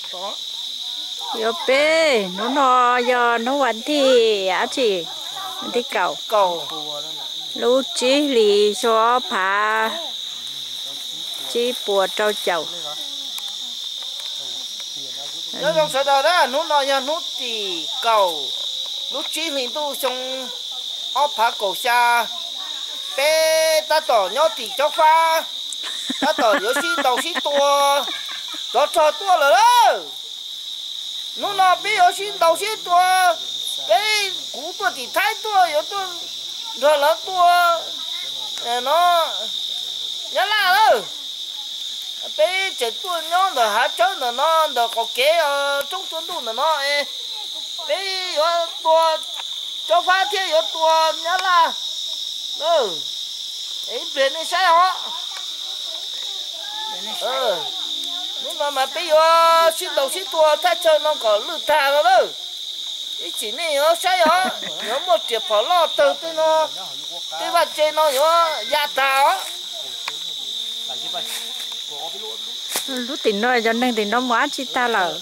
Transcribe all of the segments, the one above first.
Yuav peb, hnub no yog hnub vas thib dab tsi? Vas thib kaum, lub tsib hlis xyoo ob phav tsib puas rau caum. Nyob zoo sawv daws na, hnub no yog hnub tim kaum lub tsib hlis ntuj xyoo ob phav kaum xya. Peb tab tom nyob tim Cob Fab, tab tom yuav sib ntaus sib tua, tsov rog tuaj lawm lawm. Hnub no peb yuav sib ntaus sib tua, peb, kuv tuaj tim Thaib tuaj, yuav tuaj nrog lawv tua no Nyab Laj lawm. Peb tseem tuaj nyob ntawm hav tsawb ntawm no, ntawm qaum kev roob tsua ntuj ntawm no, peb yuav tua Cob Fab thiab yuav tua Nyab Laj. Ib pliag nej saib os. Hnub no mas peb yuav sib ntaus sib tua thaj chaw no kom lwj tag no lawm. Ib chim nej yuav saib os, yuav muaj riam phom loj tawg tej no, tej vaj tse no yuav ya tag os. Lub tim no cov neeg tim no mus dab tsi tag lawm?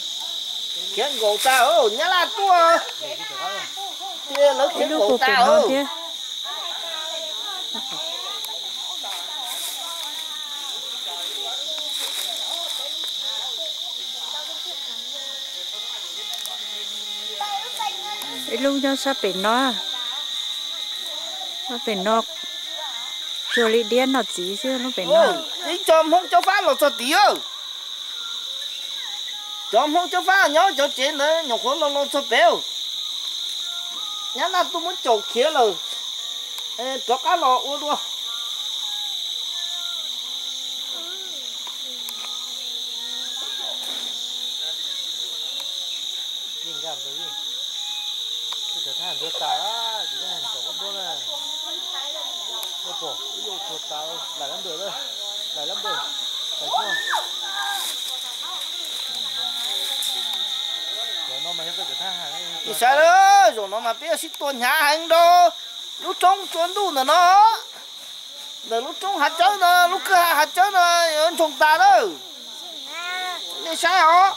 Khiav nkaum tag, Nyab Laj tuaj, lawv khiav nkaum tag thiab. Ib lub nyob sab pem no, sab pem no, cuag li diab no txiv xwb lub pem no. Ib co Hmoob Cob Fab los txog tid. Cov Hmoob Cob Fab nyob cov tsev ntawd nyuam qhuav los los txog pem. Nyab Laj tuaj muab caum khiav lawm, rov qab los ua dua. Saib, zaum no mas peb yuav sib tua hnyav heev rau lub roob tsua ntuj ntawm no. Ntawm lub roob hav tsawb no, lub kwj ha hav tsawb no yuav ntsoog tas lawm. Nej saib os.